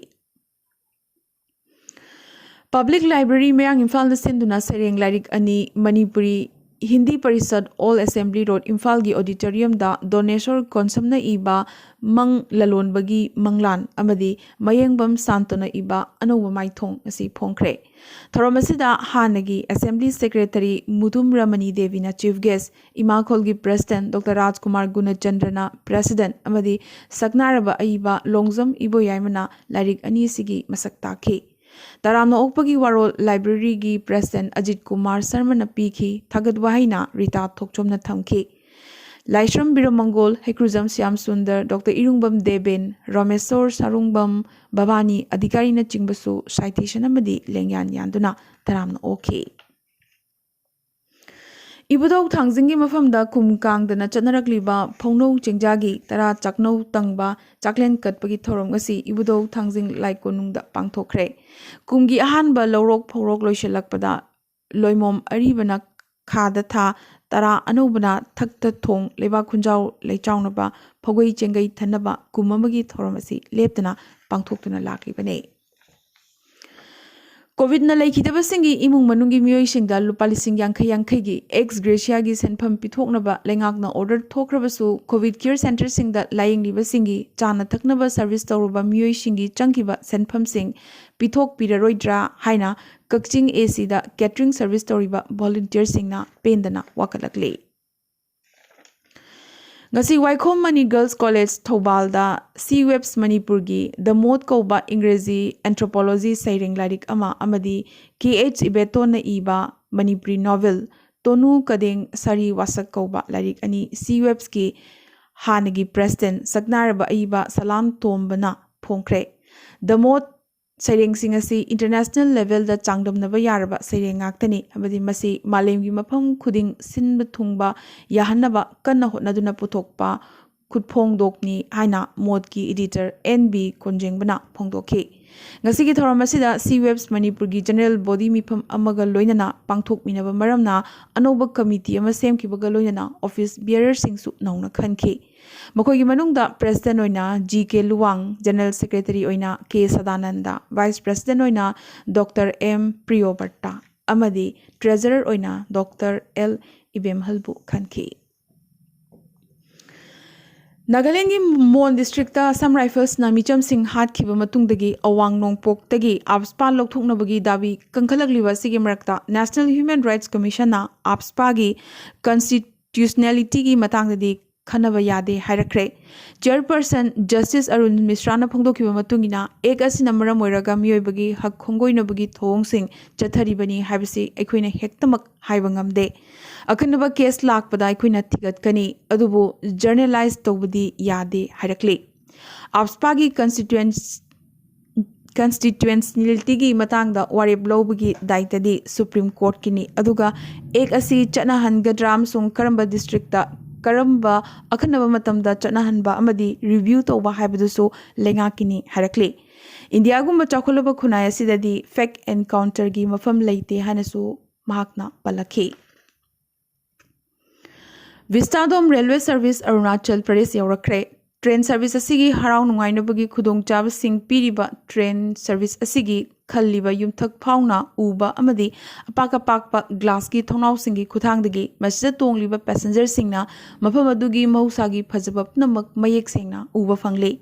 ꯄꯕ꯭ꯂꯤꯛ ꯂꯥꯏꯕ꯭ꯔꯦꯔꯤ ꯃꯌꯥꯡ ꯏꯝꯐꯥꯜꯗ ꯁꯦꯝꯗꯨꯅ ꯁꯩꯔꯦꯡ ꯂꯥꯏꯔꯤꯛ ꯑꯅꯤ, Manipuri Hindi Parishad, all assembly road, ꯏꯝꯐꯥꯜꯒꯤ ꯑꯣꯗꯤꯇꯣꯔꯤꯌꯝꯗ ꯗꯣꯅꯦꯁꯣꯔ ꯀꯣꯟꯁꯝꯅ ꯏꯕ ꯃꯪ ꯂꯂꯣꯟꯕꯒꯤ ꯃꯪꯂꯥꯟ ꯑꯃꯗꯤ ꯃꯌꯦꯡꯕꯝ ꯁꯥꯟꯇꯅ ꯏꯕ ꯑꯅꯧꯕ ꯃꯥꯏꯊꯣꯡ ꯑꯁꯤ ꯐꯣꯡꯈ꯭ꯔꯦ꯫ ꯊꯧꯔꯝ ꯑꯁꯤꯗ ꯍꯥꯟꯅꯒꯤ ꯑꯦꯁꯦꯝꯕ꯭ꯂꯤ ꯁꯦꯀ꯭ꯔꯦꯇꯔꯤ ꯃꯨꯗꯨꯝ ꯔꯃꯅꯤ ꯗꯦꯕꯤꯅ ꯆꯤꯐ ꯒꯦꯁ꯭ꯠ, ꯏꯃꯥꯈꯣꯜꯒꯤ ꯄ꯭ꯔꯦꯁꯤꯗꯦꯟꯠ ꯗꯣꯛꯇꯔ ꯔꯥꯖꯀꯨꯃꯥꯔ ꯒꯨꯅꯆꯟꯗ꯭ꯔꯅ ꯄ꯭ꯔꯦꯁꯤꯗꯦꯟꯠ ꯑꯃꯗꯤ ꯁꯛꯅꯥꯏꯔꯕ ꯑꯏꯕ ꯂꯣꯡꯖꯝ ꯏꯕꯣꯌꯥꯏꯃꯅ ꯂꯥꯏꯔꯤꯛ ꯑꯅꯤꯁꯤꯒꯤ ꯃꯁꯛ ꯇꯥꯛꯈꯤ꯫ ꯇꯔꯥꯝꯅ ꯑꯣꯛꯄꯒꯤ ꯋꯥꯔꯣꯜ ꯂꯥꯏꯕ꯭ꯔꯦꯔꯤꯒꯤ ꯄ꯭ꯔꯦꯁꯤꯗꯦꯟꯠ ꯑꯖꯤꯠ ꯀꯨꯃꯥꯔ ꯁꯔꯃꯅ ꯄꯤꯈꯤ꯫ ꯊꯥꯒꯠ ꯋꯥꯍꯩꯅ ꯔꯤꯇꯥ ꯊꯣꯛꯆꯣꯝꯅ ꯊꯝꯈꯤ꯫ ꯂꯥꯏꯁ꯭ꯔꯝ ꯕꯤꯔꯃꯪꯒꯣꯜ, ꯍꯩꯀ꯭ꯔꯨꯖꯝ ꯁ꯭ꯌꯥꯝ ꯁꯨꯟꯗꯔ, ꯗꯣꯛꯇꯔ ꯏꯔꯨꯡꯕꯝ ꯗꯦꯕꯦꯟ, ꯔꯥꯃꯦꯁꯣꯔ ꯁꯥꯔꯨꯡꯕꯝ, ꯚꯕꯥꯅꯤ ꯑꯙꯤꯀꯥꯔꯤꯅꯆꯤꯡꯕꯁꯨ ꯁꯥꯏꯇꯦꯁꯟ ꯑꯃꯗꯤ ꯂꯦꯡꯌꯥꯟ ꯌꯥꯟꯗꯨꯅ ꯇꯔꯥꯝꯅ ꯑꯣꯛꯈꯤ꯫ ꯏꯕꯨꯙꯧ ꯊꯥꯡꯖꯤꯡꯒꯤ ꯃꯐꯝꯗ ꯀꯨꯝ ꯀꯥꯡꯗꯅ ꯆꯠꯅꯔꯛꯂꯤꯕ ꯐꯧꯅꯧ ꯆꯦꯡꯖꯥꯒꯤ ꯇꯔꯥ ꯆꯥꯛꯅꯧ ꯇꯪꯕ ꯆꯥꯛꯂꯦꯟ ꯀꯠꯄꯒꯤ ꯊꯧꯔꯝ ꯑꯁꯤ ꯏꯕꯨꯙꯧ ꯊꯥꯡꯖꯤꯡ ꯂꯥꯏ ꯀꯣꯅꯨꯡꯗ ꯄꯥꯡꯊꯣꯛꯈ꯭ꯔꯦ꯫ ꯀꯨꯝꯒꯤ ꯑꯍꯥꯟꯕ ꯂꯧꯔꯣꯛ ꯐꯧꯔꯣꯛ ꯂꯣꯏꯁꯤꯜꯂꯛꯄꯗ ꯂꯣꯏꯃꯣꯝ ꯑꯔꯤꯕꯅ ꯈꯥꯗ ꯊꯥ, ꯇꯔꯥ ꯑꯅꯧꯕꯅ ꯊꯛꯇ ꯊꯣꯡ, ꯂꯩꯕꯥꯛ ꯈꯨꯟꯖꯥꯎ ꯂꯩꯆꯥꯎꯅꯕ, ꯐꯧꯒꯩ ꯆꯦꯡꯒꯩ ꯊꯟꯅꯕ ꯀꯨꯝ ꯑꯃꯒꯤ ꯊꯧꯔꯝ ꯑꯁꯤ ꯂꯦꯞꯇꯅ ꯄꯥꯡꯊꯣꯛꯇꯨꯅ ꯂꯥꯛꯂꯤꯕꯅꯤ꯫ ꯀꯣꯚꯤꯗꯅ ꯂꯩꯈꯤꯗꯕꯁꯤꯡꯒꯤ ꯏꯃꯨꯡ ꯃꯅꯨꯡꯒꯤ ꯃꯤꯑꯣꯏꯁꯤꯡꯗ ꯂꯨꯄꯥ ꯂꯤꯁꯤꯡ ꯌꯥꯡꯈꯩ ꯌꯥꯡꯈꯩꯒꯤ ꯑꯦꯛꯁ ꯒ꯭ꯔꯦꯁꯤꯌꯥꯒꯤ ꯁꯦꯟꯐꯝ ꯄꯤꯊꯣꯛꯅꯕ ꯂꯩꯉꯥꯛꯅ ꯑꯣꯔꯗꯔ ꯊꯣꯛꯈ꯭ꯔꯕꯁꯨ, ꯀꯣꯚꯤꯗ ꯀꯤꯌꯔ ꯁꯦꯟꯇꯔꯁꯤꯡꯗ ꯂꯥꯌꯦꯡꯂꯤꯕꯁꯤꯡꯒꯤ ꯆꯥꯅ ꯊꯛꯅꯕ ꯁꯔꯚꯤꯁ ꯇꯧꯔꯨꯕ ꯃꯤꯑꯣꯏꯁꯤꯡꯒꯤ ꯆꯪꯈꯤꯕ ꯁꯦꯟꯐꯝꯁꯤꯡ ꯄꯤꯊꯣꯛꯄꯤꯔꯔꯣꯏꯗ꯭ꯔꯥ ꯍꯥꯏꯅ ꯀꯛꯆꯤꯡ ꯑꯦ ꯁꯤꯗ ꯀꯦꯇꯔꯤꯡ ꯁꯔꯚꯤꯁ ꯇꯧꯔꯤꯕ ꯚꯣꯂꯨꯟꯇꯤꯌꯔꯁꯤꯡꯅ ꯄꯦꯟꯗꯅ ꯋꯥꯀꯠꯂꯛꯂꯤ꯫ ꯉꯁꯤ ꯋꯥꯏꯈꯣꯝ ꯃꯅꯤ ꯒꯔꯜꯁ ꯀꯣꯂꯦꯖ ꯊꯧꯕꯥꯜꯗ ꯁꯤ ꯋꯦꯕꯁ ꯃꯅꯤꯄꯨꯔꯒꯤ ꯗ ꯃꯣꯠ ꯀꯧꯕ ꯏꯪꯒ꯭ꯔꯦꯖꯤ ꯑꯦꯟꯊ꯭ꯔꯣꯄꯣꯂꯣꯖꯤ ꯁꯩꯔꯦꯡ ꯂꯥꯏꯔꯤꯛ ꯑꯃ ꯑꯃꯗꯤ ꯀꯦ ꯑꯩꯆ ꯏꯕꯦꯇꯣꯟꯅ ꯏꯕ ꯃꯅꯤꯄꯨꯔꯤ ꯅꯣꯚꯦꯜ ꯇꯣꯅꯨ ꯀꯗꯦꯡ ꯁꯥꯔꯤ ꯋꯥꯁꯛ ꯀꯧꯕ ꯂꯥꯏꯔꯤꯛ ꯑꯅꯤ ꯁꯤ ꯋꯦꯕꯁꯀꯤ ꯍꯥꯟꯅꯒꯤ ꯄ꯭ꯔꯦꯁꯤꯗꯦꯟꯠ ꯁꯛꯅꯥꯏꯔꯕ ꯑꯏꯕ ꯁꯂꯥꯝ ꯇꯣꯝꯕꯅ ꯐꯣꯡꯈ꯭ꯔꯦ꯫ ꯗ ꯃꯣꯠ ꯁꯩꯔꯦꯡꯁꯤꯡ ꯑꯁꯤ ꯏꯟꯇꯔꯅꯦꯁꯅꯦꯜ ꯂꯦꯚꯦꯜꯗ ꯆꯥꯡꯗꯝꯅꯕ ꯌꯥꯔꯕ ꯁꯩꯔꯦꯡ ꯉꯥꯛꯇꯅꯤ ꯑꯃꯗꯤ ꯃꯁꯤ ꯃꯥꯂꯦꯝꯒꯤ ꯃꯐꯝ ꯈꯨꯗꯤꯡ ꯁꯤꯟꯕ ꯊꯨꯡꯕ ꯌꯥꯍꯟꯅꯕ ꯀꯟꯅ ꯍꯣꯠꯅꯗꯨꯅ ꯄꯨꯊꯣꯛꯄ ꯈꯨꯠꯐꯣꯡꯗꯣꯛꯅꯤ ꯍꯥꯏꯅ ꯃꯣꯠꯀꯤ ꯏꯗꯤꯇꯔ ꯑꯦꯟ ꯕꯤ ꯀꯣꯟꯖꯦꯡꯕꯅ ꯐꯣꯡꯗꯣꯛꯈꯤ꯫ ꯉꯁꯤꯒꯤ ꯊꯧꯔꯝ ꯑꯁꯤꯗ ꯁꯤ ꯋꯦꯕꯁ ꯃꯅꯤꯄꯨꯔꯒꯤ ꯖꯦꯅꯔꯦꯜ ꯕꯣꯗꯤ ꯃꯤꯐꯝ ꯑꯃꯒ ꯂꯣꯏꯅꯅ ꯄꯥꯡꯊꯣꯛꯃꯤꯟꯅꯕ ꯃꯔꯝꯅ ꯑꯅꯧꯕ ꯀꯃꯤꯇꯤ ꯑꯃ ꯁꯦꯝꯈꯤꯕꯒ ꯂꯣꯏꯅꯅ ꯑꯣꯐꯤꯁ ꯕꯤꯌꯔꯔꯁꯤꯡꯁꯨ ꯅꯧꯅ ꯈꯟꯈꯤ꯫ ꯃꯈꯣꯏꯒꯤ ꯃꯅꯨꯡꯗ ꯄ꯭ꯔꯦꯁꯤꯗꯦꯟꯠ ꯑꯣꯏꯅ ꯖꯤ ꯀꯦ ꯂꯨꯋꯥꯡ, ꯖꯦꯅꯔꯦꯜ ꯁꯦꯀ꯭ꯔꯦꯇꯔꯤ ꯑꯣꯏꯅ ꯀꯦ ꯁꯗꯥꯅꯟꯗ, ꯚꯥꯏꯁ ꯄ꯭ꯔꯦꯁꯤꯗꯦꯟꯠ ꯑꯣꯏꯅ ꯗꯣꯛꯇꯔ ꯑꯦꯝ ꯄ꯭ꯔꯤꯌꯣꯕꯔꯇꯥ ꯑꯃꯗꯤ ꯇ꯭ꯔꯦꯖꯔꯔ ꯑꯣꯏꯅ ꯗꯣꯛꯇꯔ ꯑꯦꯜ ꯏꯕꯦꯝꯍꯜꯕꯨ ꯈꯟꯈꯤ꯫ ꯅꯥꯒꯥꯂꯦꯟꯒꯤ ꯃꯣꯟ ꯗꯤꯁꯇ꯭ꯔꯤꯛꯇ ꯑꯁꯥꯝ ꯔꯥꯏꯐꯜꯁꯅ ꯃꯤꯆꯝꯁꯤꯡ ꯍꯥꯠꯈꯤꯕ ꯃꯇꯨꯡꯗꯒꯤ ꯑꯋꯥꯡ ꯅꯣꯡꯄꯣꯛꯇꯒꯤ ꯑꯥꯞꯁꯄꯥ ꯂꯧꯊꯣꯛꯅꯕꯒꯤ ꯗꯥꯕꯤ ꯀꯟꯈꯠꯂꯛꯂꯤꯕ ꯑꯁꯤꯒꯤ ꯃꯔꯛꯇ ꯅꯦꯁꯅꯦꯜ ꯍ꯭ꯌꯨꯃꯦꯟ ꯔꯥꯏꯠꯁ ꯀꯃꯤꯁꯟꯅ ꯑꯥꯞꯁꯄꯥꯒꯤ ꯀꯟꯁꯇꯤꯇ꯭ꯌꯨꯁꯅꯦꯂꯤꯇꯤꯒꯤ ꯃꯇꯥꯡꯗꯗꯤ ꯈꯟꯅꯕ ꯌꯥꯗꯦ ꯍꯥꯏꯔꯛꯈ꯭ꯔꯦ꯫ ꯆꯤꯌꯔꯄꯔꯁꯟ ꯖꯁꯇꯤꯁ ꯑꯔꯨꯟ ꯃꯤꯁ꯭ꯔꯥꯅ ꯐꯣꯡꯗꯣꯛꯈꯤꯕ ꯃꯇꯨꯡ ꯏꯟꯅ, ꯑꯦꯛ ꯑꯁꯤꯅ ꯃꯔꯝ ꯑꯣꯏꯔꯒ ꯃꯤꯑꯣꯏꯕꯒꯤ ꯍꯛ ꯈꯣꯡꯒꯣꯏꯅꯕꯒꯤ ꯊꯧꯑꯣꯡꯁꯤꯡ ꯆꯠꯊꯔꯤꯕꯅꯤ ꯍꯥꯏꯕꯁꯤ ꯑꯩꯈꯣꯏꯅ ꯍꯦꯛꯇꯃꯛ ꯍꯥꯏꯕ ꯉꯝꯗꯦ꯫ ꯑꯈꯟꯅꯕ ꯀꯦꯁ ꯂꯥꯛꯄꯗ ꯑꯩꯈꯣꯏꯅ ꯊꯤꯒꯠꯀꯅꯤ, ꯑꯗꯨꯕꯨ ꯖꯔꯅꯦꯂꯥꯏꯖ ꯇꯧꯕꯗꯤ ꯌꯥꯗꯦ ꯍꯥꯏꯔꯛꯂꯤ꯫ ꯑꯥꯞꯁꯄꯥꯒꯤ ꯀꯟꯁꯇꯤꯇ꯭ꯌꯨꯑꯦꯟꯁ ꯀꯟꯁꯇꯤꯇ꯭ꯌꯨꯑꯦꯟꯁꯤꯅꯦꯂꯤꯇꯤꯒꯤ ꯃꯇꯥꯡꯗ ꯋꯥꯔꯦꯞ ꯂꯧꯕꯒꯤ ꯗꯥꯏꯇꯗꯤ ꯁꯨꯄ꯭ꯔꯤꯝ ꯀꯣꯔꯠꯀꯤꯅꯤ, ꯑꯗꯨꯒ ꯑꯦꯛ ꯑꯁꯤ ꯆꯠꯅꯍꯟꯒꯗ꯭ꯔꯥ ꯑꯃꯁꯨꯡ ꯀꯔꯝꯕ ꯗꯤꯁꯇ꯭ꯔꯤꯛꯇ ꯀꯔꯝꯕ ꯑꯈꯟꯅꯕ ꯃꯇꯝꯗ ꯆꯠꯅꯍꯟꯕ ꯑꯃꯗꯤ ꯔꯤꯚ꯭ꯌꯨ ꯇꯧꯕ ꯍꯥꯏꯕꯗꯨꯁꯨ ꯂꯩꯉꯥꯛꯀꯤꯅꯤ ꯍꯥꯏꯔꯛꯂꯤ꯫ ꯏꯟꯗꯤꯌꯥꯒꯨꯝꯕ ꯆꯥꯎꯈꯠꯂꯕ ꯈꯨꯟꯅꯥꯏ ꯑꯁꯤꯗꯗꯤ ꯐꯦꯛ ꯑꯦꯟꯀꯥꯎꯟꯇꯔꯒꯤ ꯃꯐꯝ ꯂꯩꯇꯦ ꯍꯥꯏꯅꯁꯨ ꯃꯍꯥꯛꯅ ꯄꯜꯂꯛꯈꯤ꯫ Vistadome railway service Arunachal Pradesh ꯌꯧꯔꯛꯈ꯭ꯔꯦ꯫ ꯇ꯭ꯔꯦꯟ ꯁꯔꯚꯤꯁ ꯑꯁꯤꯒꯤ ꯍꯔꯥꯎ ꯅꯨꯡꯉꯥꯏꯅꯕꯒꯤ ꯈꯨꯗꯣꯡꯆꯥꯕꯁꯤꯡ ꯄꯤꯔꯤꯕ ꯇ꯭ꯔꯦꯟ ꯁꯔꯚꯤꯁ ꯑꯁꯤꯒꯤ ꯈꯜꯂꯤꯕ ꯌꯨꯝꯊꯛ ꯐꯥꯎꯅ ꯎꯕ ꯑꯃꯗꯤ ꯑꯄꯥꯛ ꯑꯄꯥꯛꯄ ꯒ꯭ꯂꯥꯁꯀꯤ ꯊꯣꯡꯅꯥꯎꯁꯤꯡꯒꯤ ꯈꯨꯠꯊꯥꯡꯗꯒꯤ ꯃꯁꯤꯗ ꯇꯣꯡꯂꯤꯕ ꯄꯦꯁꯦꯟꯖꯔꯁꯤꯡꯅ ꯃꯐꯝ ꯑꯗꯨꯒꯤ ꯃꯍꯧꯁꯥꯒꯤ ꯐꯖꯕ ꯄꯨꯝꯅꯃꯛ ꯃꯌꯦꯛ ꯁꯦꯡꯅ ꯎꯕ ꯐꯪꯂꯤ꯫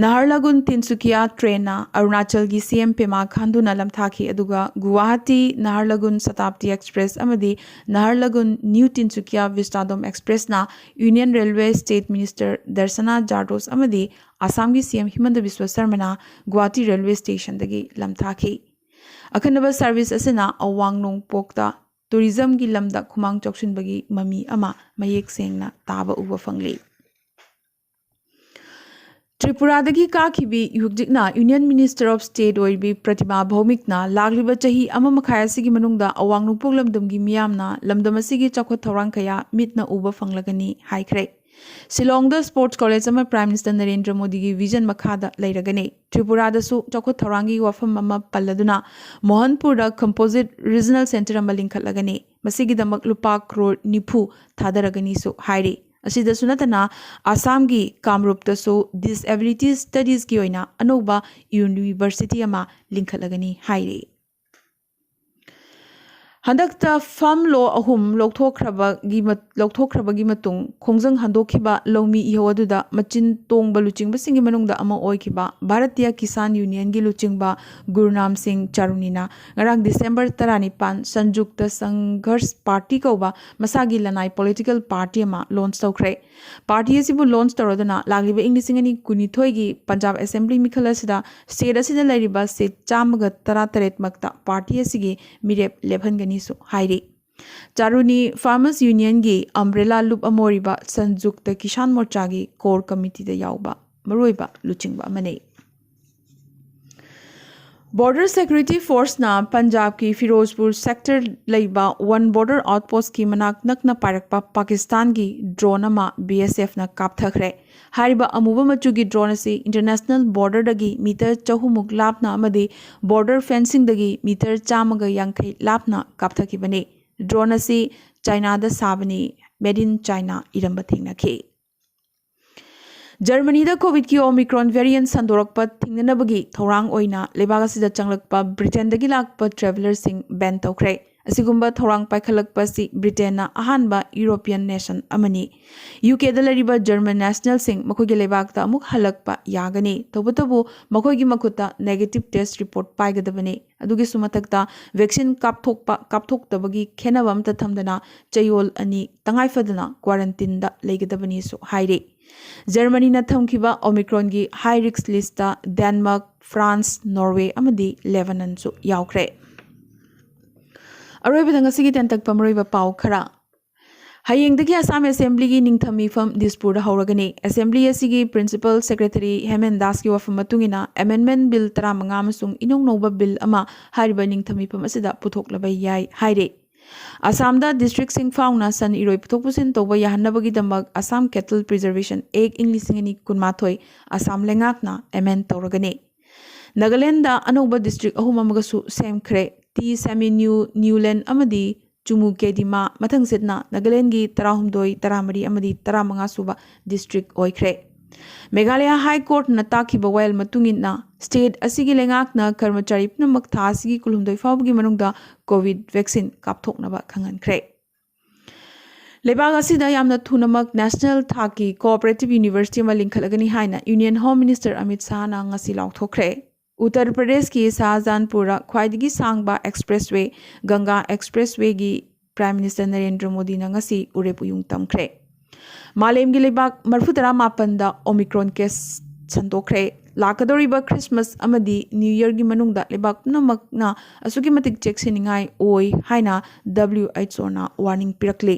ꯅꯍꯥꯔꯂꯒꯨꯟ ꯇꯤꯟꯁꯨꯀꯤꯌꯥ ꯇ꯭ꯔꯦꯟꯅ ꯑꯔꯨꯅꯥꯆꯜꯒꯤ ꯁꯤ ꯑꯦꯝ ꯄꯦꯃꯥ ꯈꯥꯟꯗꯨꯅ ꯂꯝꯊꯥꯈꯤ, ꯑꯗꯨꯒ ꯒꯨꯋꯥꯍꯥꯇꯤ ꯅꯍꯥꯔꯂꯒꯨꯟ ꯁꯇꯥꯕꯗꯤ ꯑꯦꯛꯁꯄ꯭ꯔꯦꯁ ꯑꯃꯗꯤ ꯅꯍꯥꯔꯂꯒꯨꯟ ꯅ꯭ꯌꯨ ꯇꯤꯟꯁꯨꯀꯤꯌꯥ ꯚꯤꯁꯇꯥꯗꯣꯝ ꯑꯦꯛꯁꯄ꯭ꯔꯦꯁꯅ union railway state minister Darshana Jardosh ꯑꯃꯗꯤ ꯑꯁꯥꯝꯒꯤ ꯁꯤ ꯑꯦꯝ ꯍꯤꯃꯟꯇ ꯕꯤꯁ꯭ꯋ ꯁꯔꯃꯅ ꯒꯨꯋꯥꯍꯥꯇꯤ ꯔꯦꯜꯋꯦ ꯁ꯭ꯇꯦꯁꯟꯗꯒꯤ ꯂꯝꯊꯥꯈꯤ꯫ ꯑꯈꯟꯅꯕ ꯁꯥꯔꯚꯤꯁ ꯑꯁꯤꯅ ꯑꯋꯥꯡ ꯅꯣꯡꯄꯣꯛꯇ ꯇꯨꯔꯤꯖꯝꯒꯤ ꯂꯝꯗ ꯈꯨꯃꯥꯡ ꯆꯥꯎꯁꯤꯟꯕꯒꯤ ꯃꯃꯤ ꯑꯃ ꯃꯌꯦꯛ ꯁꯦꯡꯅ ꯇꯥꯕ ꯎꯕ ꯐꯪꯂꯤ꯫ ꯇ꯭ꯔꯤꯄꯨꯔꯥꯗꯒꯤ ꯀꯥꯈꯤꯕꯤ ꯍꯧꯖꯤꯛꯅ ꯌꯨꯅꯤꯌꯟ ꯃꯤꯅꯤꯁꯇꯔ ꯑꯣꯐ ꯁ꯭ꯇꯦꯠ ꯑꯣꯏꯔꯤꯕꯤ ꯄ꯭ꯔꯇꯤꯃꯥ ꯚꯧꯃꯤꯛꯅ ꯂꯥꯛꯂꯤꯕ ꯆꯍꯤ ꯑꯃ ꯃꯈꯥꯏ ꯑꯁꯤꯒꯤ ꯃꯅꯨꯡꯗ ꯑꯋꯥꯡ ꯅꯣꯡꯄꯣꯛ ꯂꯝꯗꯝꯒꯤ ꯃꯤꯌꯥꯝꯅ ꯂꯝꯗꯝ ꯑꯁꯤꯒꯤ ꯆꯥꯎꯈꯠ ꯊꯧꯔꯥꯡ ꯀꯌꯥ ꯃꯤꯠꯅ ꯎꯕ ꯐꯪꯂꯒꯅꯤ ꯍꯥꯏꯈ꯭ꯔꯦ꯫ ꯁꯤꯂꯣꯡꯗ ꯁ꯭ꯄꯣꯔꯠꯁ ꯀꯣꯂꯦꯖ ꯑꯃ ꯄ꯭ꯔꯥꯏꯝ ꯃꯤꯅꯤꯁꯇꯔ ꯅꯔꯦꯟꯗ꯭ꯔ ꯃꯣꯗꯤꯒꯤ ꯚꯤꯖꯟ ꯃꯈꯥꯗ ꯂꯩꯔꯒꯅꯤ꯫ ꯇ꯭ꯔꯤꯄꯨꯔꯥꯗꯁꯨ ꯆꯥꯎꯈꯠ ꯊꯧꯔꯥꯡꯒꯤ ꯋꯥꯐꯝ ꯑꯃ ꯄꯜꯂꯗꯨꯅ ꯃꯣꯍꯟꯄꯨꯔꯗ ꯀꯝꯄꯣꯖꯤꯠ ꯔꯤꯖꯅꯦꯜ ꯁꯦꯟꯇꯔ ꯑꯃ ꯂꯤꯡꯈꯠꯂꯒꯅꯤ꯫ ꯃꯁꯤꯒꯤꯗꯃꯛ ꯂꯨꯄꯥ ꯀ꯭ꯔꯣꯔ ꯅꯤꯐꯨ ꯊꯥꯗꯔꯒꯅꯤꯁꯨ ꯍꯥꯏꯔꯤ꯫ ꯑꯁꯤꯗꯁꯨ ꯅꯠꯇꯅ ꯑꯁꯥꯝꯒꯤ ꯀꯥꯝꯔꯨꯞꯇꯁꯨ ꯗꯤꯁꯑꯦꯕꯤꯂꯤꯇꯤ ꯁ꯭ꯇꯗꯤꯁꯀꯤ ꯑꯣꯏꯅ ꯑꯅꯧꯕ ꯌꯨꯅꯤꯚꯔꯁꯤꯇꯤ ꯑꯃ ꯂꯤꯡꯈꯠꯂꯒꯅꯤ ꯍꯥꯏꯔꯤ꯫ ꯍꯟꯗꯛꯇ ꯐꯥꯔꯝ ꯂꯣ ꯑꯍꯨꯝ ꯂꯧꯊꯣꯛꯈ꯭ꯔꯕꯒꯤ ꯃ-, ꯂꯧꯊꯣꯛꯈ꯭ꯔꯕꯒꯤ ꯃꯇꯨꯡ ꯈꯣꯡꯖꯪ ꯍꯟꯗꯣꯛꯈꯤꯕ ꯂꯧꯃꯤ ꯏꯍꯧ ꯑꯗꯨꯗ ꯃꯆꯤꯟ ꯇꯣꯡꯕ ꯂꯨꯆꯤꯡꯕꯁꯤꯡꯒꯤ ꯃꯅꯨꯡꯗ ꯑꯃ ꯑꯣꯏꯈꯤꯕ ꯚꯥꯔꯇꯤꯌꯥ ꯀꯤꯁꯥꯟ ꯌꯨꯅꯤꯌꯟꯒꯤ ꯂꯨꯆꯤꯡꯕ ꯒꯨꯔꯅꯥꯝ ꯁꯤꯡ ꯆꯥꯔꯨꯅꯤꯅ ꯉꯔꯥꯡ ꯗꯤꯁꯦꯝꯕꯔ ꯇꯔꯥꯅꯤꯄꯥꯟ ꯁꯟꯖꯨꯛꯇ ꯁꯪꯘꯔꯁ ꯄꯥꯔꯇꯤ ꯀꯧꯕ ꯃꯁꯥꯒꯤ ꯂꯅꯥꯏ ꯄꯣꯂꯤꯇꯤꯀꯦꯜ ꯄꯥꯔꯇꯤ ꯑꯃ ꯂꯣꯟꯆ ꯇꯧꯈ꯭ꯔꯦ꯫ ꯄꯥꯔꯇꯤ ꯑꯁꯤꯕꯨ ꯂꯣꯟꯆ ꯇꯧꯔꯗꯨꯅ ꯂꯥꯛꯂꯤꯕ ꯏꯪ ꯂꯤꯁꯤꯡ ꯑꯅꯤ ꯀꯨꯟꯅꯤꯊꯣꯏꯒꯤ ꯄꯟꯖꯥꯕ ꯑꯦꯁꯦꯝꯕ꯭ꯂꯤ ꯃꯤꯈꯜ ꯑꯁꯤꯗ ꯁ꯭ꯇꯦꯠ ꯑꯁꯤꯗ ꯂꯩꯔꯤꯕ ꯁꯤꯠ ꯆꯥꯝꯃꯒ ꯇꯔꯥꯇꯔꯦꯠ ꯃꯛꯇ ꯄꯥꯔꯇꯤ ꯑꯁꯤꯒꯤ ꯃꯤꯔꯦꯞ ꯂꯦꯞꯍꯟꯒꯅꯤꯁꯨ ꯍꯥꯏꯔꯤ꯫ ꯆꯥꯔꯨꯅꯤ ꯐꯥꯔꯃꯔꯁ ꯌꯨꯅꯤꯌꯟꯒꯤ ꯑꯝꯕ꯭ꯔꯦꯂꯥ ꯂꯨꯞ ꯑꯃ ꯑꯣꯏꯔꯤꯕ ꯁꯟꯖꯨꯛꯇ ꯀꯤꯁꯥꯟ ꯃꯣꯔꯆꯥꯒꯤ ꯀꯣꯔ ꯀꯃꯤꯇꯤꯗ ꯌꯥꯎꯕ ꯃꯔꯨꯑꯣꯏꯕ ꯂꯨꯆꯤꯡꯕ ꯑꯃꯅꯤ꯫ ꯕꯣꯔꯗꯔ ꯁꯦꯀ꯭ꯌꯨꯔꯤꯇꯤ ꯐꯣꯔꯁꯅ ꯄꯟꯖꯥꯕꯀꯤ ꯐꯤꯔꯣꯖꯄꯨꯔ ꯁꯦꯛꯇꯔ ꯂꯩꯕ ꯋꯥꯟ ꯕꯣꯔꯗꯔ ꯑꯥꯎꯠꯄꯣꯁꯠꯀꯤ ꯃꯅꯥꯛ ꯅꯛꯅ ꯄꯥꯏꯔꯛꯄ ꯄꯥꯀꯤꯁꯇꯥꯟꯒꯤ ꯗ꯭ꯔꯣꯟ ꯑꯃ ꯕꯤ ꯑꯦꯁ ꯑꯦꯐꯅ ꯀꯥꯞꯊꯈ꯭ꯔꯦ꯫ ꯍꯥꯏꯔꯤꯕ ꯑꯃꯨꯕ ꯃꯆꯨꯒꯤ ꯗ꯭ꯔꯣꯟ ꯑꯁꯤ ꯏꯟꯇꯔꯅꯦꯁꯅꯦꯜ ꯕꯣꯔꯗꯔꯗꯒꯤ ꯃꯤꯇꯔ ꯆꯍꯨꯝꯃꯨꯛ ꯂꯥꯞꯅ ꯑꯃꯗꯤ ꯕꯣꯔꯗꯔ ꯐꯦꯟꯁꯤꯡꯗꯒꯤ ꯃꯤꯇꯔ ꯆꯥꯝꯃꯒ ꯌꯥꯡꯈꯩ ꯂꯥꯞꯅ ꯀꯥꯞꯊꯈꯤꯕꯅꯤ꯫ ꯗ꯭ꯔꯣꯟ ꯑꯁꯤ ꯆꯥꯏꯅꯥꯗ ꯁꯥꯕꯅꯤ, Made in China ꯏꯔꯝꯕ ꯊꯦꯡꯅꯈꯤ꯫ ꯖꯔꯃꯅꯤꯗ ꯀꯣꯚꯤꯗꯀꯤ ꯑꯣꯃꯤꯀ꯭ꯔꯣꯟ ꯚꯦꯔꯤꯌꯟ ꯁꯟꯗꯣꯔꯛꯄ ꯊꯤꯡꯅꯅꯕꯒꯤ ꯊꯧꯔꯥꯡ ꯑꯣꯏꯅ ꯂꯩꯕꯥꯛ ꯑꯁꯤꯗ ꯆꯪꯂꯛꯄ ꯕ꯭ꯔꯤꯇꯦꯟꯗꯒꯤ ꯂꯥꯛꯄ ꯇ꯭ꯔꯦꯚꯦꯂꯔꯁꯤꯡ ꯕꯦꯟ ꯇꯧꯈ꯭ꯔꯦ꯫ ꯑꯁꯤꯒꯨꯝꯕ ꯊꯧꯔꯥꯡ ꯄꯥꯏꯈꯠꯂꯛꯄ ꯑꯁꯤ ꯕ꯭ꯔꯤꯇꯦꯟꯅ ꯑꯍꯥꯟꯕ ꯌꯨꯔꯣꯄꯤꯌꯟ ꯅꯦꯁꯟ ꯑꯃꯅꯤ꯫ ꯌꯨ ꯀꯦꯗ ꯂꯩꯔꯤꯕ ꯖꯔꯃꯟ ꯅꯦꯁꯅꯦꯜꯁꯤꯡ ꯃꯈꯣꯏꯒꯤ ꯂꯩꯕꯥꯛꯇ ꯑꯃꯨꯛ ꯍꯜꯂꯛꯄ ꯌꯥꯒꯅꯤ꯫ ꯇꯧꯕꯇꯕꯨ ꯃꯈꯣꯏꯒꯤ ꯃꯈꯨꯠꯇ ꯅꯦꯒꯦꯇꯤꯚ ꯇꯦꯁ ꯔꯤꯄꯣꯔꯠ ꯄꯥꯏꯒꯗꯕꯅꯤ꯫ ꯑꯗꯨꯒꯤꯁꯨ ꯃꯊꯛꯇ ꯚꯦꯛꯁꯤꯟ ꯀꯥꯞꯊꯣꯛꯄ ꯀꯥꯞꯊꯣꯛꯇꯕꯒꯤ ꯈꯦꯠꯅꯕ ꯑꯃꯠꯇ ꯊꯝꯗꯅ ꯆꯌꯣꯜ ꯑꯅꯤ ꯇꯉꯥꯏ ꯐꯗꯅ ꯀ꯭ꯋꯥꯔꯟꯇꯤꯟꯗ ꯂꯩꯒꯗꯕꯅꯤꯁꯨ ꯍꯥꯏꯔꯤ꯫ ꯖꯔꯃꯅꯤꯅ ꯊꯝꯈꯤꯕ ꯑꯣꯃꯤꯀ꯭ꯔꯣꯟꯒꯤ high risk list Denmark, France, Norway ꯑꯃꯗꯤ ꯂꯦꯕꯅꯟꯁꯨ ꯌꯥꯎꯈ꯭ꯔꯦ꯫ ꯑꯔꯣꯏꯕꯗ ꯉꯁꯤꯒꯤ ꯇꯦꯟꯇꯛꯄ ꯃꯔꯨꯑꯣꯏꯕ ꯄꯥꯎ ꯈꯔ꯫ ꯍꯌꯦꯡꯗꯒꯤ ꯑꯁꯥꯝ ꯑꯦꯁꯦꯝꯕ꯭ꯂꯤꯒꯤ ꯅꯤꯡꯊꯝ ꯃꯤꯐꯝ ꯗꯤꯁꯄꯨꯔꯗ ꯍꯧꯔꯒꯅꯤ꯫ ꯑꯦꯁꯦꯝꯕ꯭ꯂꯤ ꯑꯁꯤꯒꯤ ꯄ꯭ꯔꯤꯟꯁꯤꯄꯜ ꯁꯦꯀ꯭ꯔꯦꯇꯔꯤ ꯍꯦꯃꯦꯟ ꯗꯥꯁꯀꯤ ꯋꯥꯐꯝ ꯃꯇꯨꯡ ꯏꯟꯅ ꯑꯦꯃꯦꯟꯗꯃꯦꯟ ꯕꯤꯜ ꯇꯔꯥꯃꯉꯥ ꯑꯃꯁꯨꯡ ꯏꯅꯧ ꯅꯧꯕ ꯕꯤꯜ ꯑꯃ ꯍꯥꯏꯔꯤꯕ ꯅꯤꯡꯊꯝ ꯃꯤꯐꯝ ꯑꯁꯤꯗ ꯄꯨꯊꯣꯛꯂꯕ ꯌꯥꯏ ꯍꯥꯏꯔꯤ꯫ ꯑꯁꯥꯝꯗ ꯗꯤꯁꯇ꯭ꯔꯤꯛꯁꯤꯡ ꯐꯥꯎꯅ ꯁꯟ ꯏꯔꯣꯏ ꯄꯨꯊꯣꯛ ꯄꯨꯁꯤꯟ ꯇꯧꯕ ꯌꯥꯍꯟꯅꯕꯒꯤꯗꯃꯛ ꯑꯁꯥꯝ ꯀꯦꯇꯜ ꯄ꯭ꯔꯤꯖꯔꯕꯦꯁꯟ ꯑꯦꯛ ꯏꯪ ꯂꯤꯁꯤꯡ ꯑꯅꯤ ꯀꯨꯟꯃꯥꯊꯣꯏ ꯑꯁꯥꯝ ꯂꯩꯉꯥꯛꯅ ꯑꯦꯃꯦꯟ ꯇꯧꯔꯒꯅꯤ꯫ ꯅꯥꯒꯥꯂꯦꯟꯗ ꯑꯅꯧꯕ ꯗꯤꯁꯇ꯭ꯔꯤꯛ ꯑꯍꯨꯝ ꯑꯃꯒꯁꯨ ꯁꯦꯝꯈ꯭ꯔꯦ꯫ ꯇꯤ ꯁꯦꯃꯤ ꯅ꯭ꯌꯨ, ꯅ꯭ꯌꯨꯂꯦꯟ ꯑꯃꯗꯤ ꯆꯨꯃꯨ ꯀꯦꯗꯤꯃꯥ ꯃꯊꯪꯁꯤꯠꯅ ꯅꯥꯒꯥꯂꯦꯟꯒꯤ ꯇꯔꯥꯍꯨꯝꯗꯣꯏ, ꯇꯔꯥꯃꯔꯤ ꯑꯃꯗꯤ ꯇꯔꯥꯃꯉꯥ ꯁꯨꯕ ꯗꯤꯁꯇ꯭ꯔꯤꯛ ꯑꯣꯏꯈ꯭ꯔꯦ꯫ ꯃꯦꯘꯥꯂꯌꯥ ꯍꯥꯏ ꯀꯣꯔꯠꯅ ꯇꯥꯛꯈꯤꯕ ꯋꯥꯌꯦꯜ ꯃꯇꯨꯡ ꯏꯟꯅ ꯁ꯭ꯇꯦꯠ ꯑꯁꯤꯒꯤ ꯂꯩꯉꯥꯛꯅ ꯀꯔꯃꯆꯥꯔꯤ ꯄꯨꯝꯅꯃꯛ ꯊꯥ ꯑꯁꯤꯒꯤ ꯀꯨꯟꯍꯨꯝꯗꯣꯏ ꯐꯥꯎꯕꯒꯤ ꯃꯅꯨꯡꯗ ꯀꯣꯚꯤꯗ ꯚꯦꯛꯁꯤꯟ ꯀꯥꯞꯊꯣꯛꯅꯕ ꯈꯪꯍꯟꯈ꯭ꯔꯦ꯫ ꯂꯩꯕꯥꯛ ꯑꯁꯤꯗ ꯌꯥꯝꯅ ꯊꯨꯅꯃꯛ ꯅꯦꯁꯅꯦꯜ ꯊꯥꯛꯀꯤ ꯀꯣꯑꯣꯄꯔꯦꯇꯤꯚ ꯌꯨꯅꯤꯚꯔꯁꯤꯇꯤ ꯑꯃ ꯂꯤꯡꯈꯠꯂꯒꯅꯤ ꯍꯥꯏꯅ ꯌꯨꯅꯤꯌꯟ ꯍꯣꯝ ꯃꯤꯅꯤꯁꯇꯔ ꯑꯃꯤꯠ ꯁꯥꯍꯅ ꯉꯁꯤ ꯂꯥꯎꯊꯣꯛꯈ꯭ꯔꯦ꯫ ꯎꯠꯇꯔ ꯄ꯭ꯔꯗꯦꯁꯀꯤ ꯁꯥꯍꯖꯥꯟꯄꯨꯔꯗ ꯈ꯭ꯋꯥꯏꯗꯒꯤ ꯁꯥꯡꯕ ꯑꯦꯛꯁꯄ꯭ꯔꯦꯁꯋꯦ, ꯒꯪꯒꯥ ꯑꯦꯛꯁꯄ꯭ꯔꯦꯁꯋꯦꯒꯤ ꯄ꯭ꯔꯥꯏꯝ ꯃꯤꯅꯤꯁꯇꯔ ꯅꯔꯦꯟꯗ꯭ꯔ ꯃꯣꯗꯤꯅ ꯉꯁꯤ ꯎꯔꯦꯞ ꯎꯌꯨꯡ ꯇꯝꯈ꯭ꯔꯦ꯫ ꯃꯥꯂꯦꯝꯒꯤ ꯂꯩꯕꯥꯛ ꯃꯔꯤꯐꯨꯇꯔꯥ ꯃꯥꯄꯟꯗ ꯑꯣꯃꯤꯀ꯭ꯔꯣꯟ ꯀꯦꯁ ꯁꯟꯗꯣꯛꯈ꯭ꯔꯦ꯫ ꯂꯥꯛꯀꯗꯧꯔꯤꯕ ꯈ꯭ꯔꯤꯁꯃꯥꯁ ꯑꯃꯗꯤ ꯅ꯭ꯌꯨ ꯌꯔꯒꯤ ꯃꯅꯨꯡꯗ ꯂꯩꯕꯥꯛ ꯄꯨꯝꯅꯃꯛꯅ ꯑꯁꯨꯛꯀꯤ ꯃꯇꯤꯛ ꯆꯦꯛꯁꯤꯟꯅꯤꯡꯉꯥꯏ ꯑꯣꯏ ꯍꯥꯏꯅ ꯗꯕ꯭ꯂꯤꯌꯨ ꯑꯩꯆ ꯑꯣꯅ ꯋꯥꯔꯅꯤꯡ ꯄꯤꯔꯛꯂꯤ꯫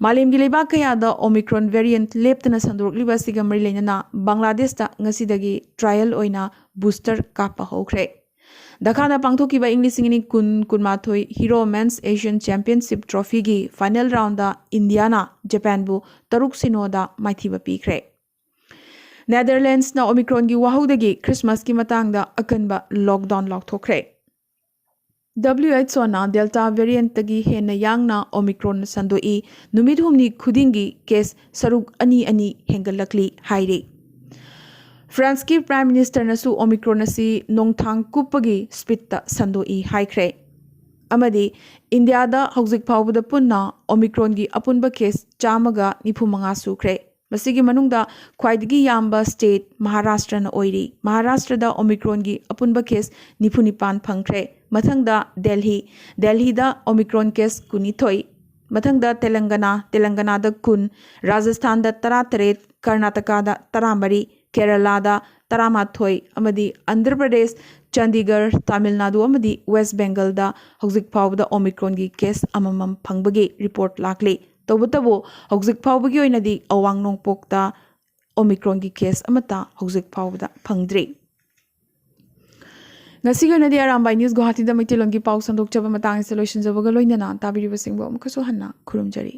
ꯃꯥꯂꯦꯝꯒꯤ ꯂꯩꯕꯥꯛ ꯀꯌꯥꯗ ꯑꯣꯃꯤꯀ꯭ꯔꯣꯟ ꯚꯦꯔꯤꯌꯦꯟꯠ ꯂꯦꯞꯇꯅ ꯁꯟꯗꯣꯔꯛꯂꯤꯕ ꯑꯁꯤꯒ ꯃꯔꯤ ꯂꯩꯅꯅ ꯕꯪꯒ꯭ꯂꯥꯗꯦꯁꯇ ꯉꯁꯤꯗꯒꯤ ꯇ꯭ꯔꯥꯏꯌꯦꯜ ꯑꯣꯏꯅ ꯕꯨꯁꯇꯔ ꯀꯥꯞꯄ ꯍꯧꯈ꯭ꯔꯦ꯫ ꯙꯥꯀꯥꯗ ꯄꯥꯡꯊꯣꯛꯈꯤꯕ ꯏꯪ ꯂꯤꯁꯤꯡ ꯑꯅꯤ ꯀꯨꯟ ꯀꯨꯟꯃꯥꯊꯣꯏ ꯍꯤꯔꯣ ꯃꯦꯟꯁ ꯑꯦꯁꯤꯌꯟ ꯆꯦꯝꯄꯤꯌꯟꯁꯤꯞ ꯇ꯭ꯔꯣꯐꯤꯒꯤ ꯐꯥꯏꯅꯦꯜ ꯔꯥꯎꯟꯗ ꯏꯟꯗꯤꯌꯥꯅ ꯖꯄꯥꯟꯕꯨ ꯇꯔꯨꯛ ꯁꯤꯅꯣꯗ ꯃꯥꯏꯊꯤꯕ ꯄꯤꯈ꯭ꯔꯦ꯫ ꯅꯦꯗꯔꯂꯦꯟꯁꯅ ꯑꯣꯃꯤꯀ꯭ꯔꯣꯟꯒꯤ ꯋꯥꯍꯧꯗꯒꯤ ꯈ꯭ꯔꯤꯁꯃꯥꯁꯀꯤ ꯃꯇꯥꯡꯗ ꯑꯀꯟꯕ ꯂꯣꯛꯗꯥꯎꯟ ꯂꯥꯎꯊꯣꯛꯈ꯭ꯔꯦ꯫ ꯗꯕ꯭ꯂꯤꯌꯨ ꯑꯩꯆ ꯑꯣꯅ ꯗꯦꯜꯇꯥ ꯚꯦꯔꯤꯌꯦꯟꯠꯇꯒꯤ ꯍꯦꯟꯅ ꯌꯥꯡꯅ ꯑꯣꯃꯤꯀ꯭ꯔꯣꯟ ꯁꯟꯗꯣꯛꯏ꯫ ꯅꯨꯃꯤꯠ ꯍꯨꯝꯅꯤ ꯈꯨꯗꯤꯡꯒꯤ ꯀꯦꯁ ꯁꯔꯨꯛ ꯑꯅꯤ ꯑꯅꯤ ꯍꯦꯟꯒꯠꯂꯛꯂꯤ ꯍꯥꯏꯔꯤ꯫ ꯐ꯭ꯔꯥꯟꯁꯀꯤ ꯄ꯭ꯔꯥꯏꯝ ꯃꯤꯅꯤꯁꯇꯔꯅꯁꯨ ꯑꯣꯃꯤꯀ꯭ꯔꯣꯟ ꯑꯁꯤ ꯅꯣꯡꯊꯥꯡ ꯀꯨꯞꯄꯒꯤ ꯁ꯭ꯄꯤꯗꯇ ꯁꯟꯗꯣꯛꯏ ꯍꯥꯏꯈ꯭ꯔꯦ꯫ ꯑꯃꯗꯤ ꯏꯟꯗꯤꯌꯥꯗ ꯍꯧꯖꯤꯛ ꯐꯥꯎꯕꯗ ꯄꯨꯟꯅ ꯑꯣꯃꯤꯀ꯭ꯔꯣꯟꯒꯤ ꯑꯄꯨꯟꯕ ꯀꯦꯁ ꯆꯥꯝꯃꯒ ꯅꯤꯐꯨ ꯃꯉꯥ ꯁꯨꯈ꯭ꯔꯦ꯫ ꯃꯁꯤꯒꯤ ꯃꯅꯨꯡꯗ ꯈ꯭ꯋꯥꯏꯗꯒꯤ ꯌꯥꯝꯕ ꯁ꯭ꯇꯦꯠ ꯃꯍꯥꯔꯥꯁꯇ꯭ꯔꯅ ꯑꯣꯏꯔꯤ꯫ ꯃꯍꯥꯔꯥꯁꯇ꯭ꯔꯗ ꯑꯣꯃꯤꯀ꯭ꯔꯣꯟꯒꯤ ꯑꯄꯨꯟꯕ ꯀꯦꯁ ꯅꯤꯐꯨ ꯅꯤꯄꯥꯟ ꯐꯪꯈ꯭ꯔꯦ꯫ ꯃꯊꯪꯗ ꯗꯦꯜꯍꯤ, ꯗꯦꯜꯍꯤꯗ ꯑꯣꯃꯤꯀ꯭ꯔꯣꯟ ꯀꯦꯁ ꯀꯨꯟꯅꯤꯊꯣꯏ꯫ ꯃꯊꯪꯗ ꯇꯦꯂꯪꯒꯅꯥ, ꯇꯦꯂꯪꯒꯅꯥꯗ ꯀꯨꯟ, ꯔꯥꯖꯁꯊꯥꯟꯗ ꯇꯔꯥꯇꯔꯦꯠ, ꯀꯔꯅꯥꯇꯀꯥꯗ ꯇꯔꯥꯃꯔꯤ, ꯀꯦꯔꯂꯥꯗ ꯇꯔꯥꯃꯥꯊꯣꯏ ꯑꯃꯗꯤ ꯑꯟꯙ꯭ꯔ ꯄ꯭ꯔꯗꯦꯁ, ꯆꯥꯟꯗꯤꯒꯔ, ꯇꯥꯃꯤꯜ ꯅꯥꯗꯨ ꯑꯃꯗꯤ ꯋꯦꯁ ꯕꯦꯡꯒꯜꯗ ꯍꯧꯖꯤꯛ ꯐꯥꯎꯕꯗ ꯑꯣꯃꯤꯀ꯭ꯔꯣꯟꯒꯤ ꯀꯦꯁ ꯑꯃꯃꯝ ꯐꯪꯕꯒꯤ ꯔꯤꯄꯣꯔꯠ ꯂꯥꯛꯂꯤ꯫ ꯇꯧꯕꯇꯕꯨ ꯍꯧꯖꯤꯛ ꯐꯥꯎꯕꯒꯤ ꯑꯣꯏꯅꯗꯤ ꯑꯋꯥꯡ ꯅꯣꯡꯄꯣꯛꯇ ꯑꯣꯃꯤꯀ꯭ꯔꯣꯟꯒꯤ ꯀꯦꯁ ꯑꯃꯠꯇ ꯍꯧꯖꯤꯛ ꯐꯥꯎꯕꯗ ꯐꯪꯗ꯭ꯔꯤ꯫ ꯉꯁꯤꯒꯤ ꯑꯣꯏꯅꯗꯤ ꯑꯔꯥꯝꯕꯥꯏ ꯅ꯭ꯌꯨꯁ ꯒꯨꯋꯥꯍꯥꯇꯤꯗ ꯃꯩꯇꯩꯂꯣꯟꯒꯤ ꯄꯥꯎ ꯁꯟꯗꯣꯛꯆꯕ ꯃꯇꯥꯡ ꯑꯁꯤꯗ ꯂꯣꯏꯁꯤꯟꯖꯕꯒ ꯂꯣꯏꯅꯅ ꯇꯥꯕꯤꯔꯤꯕꯁꯤꯡꯕꯨ ꯑꯃꯨꯛꯀꯁꯨ ꯍꯟꯅ ꯈꯨꯔꯨꯝꯖꯔꯤ꯫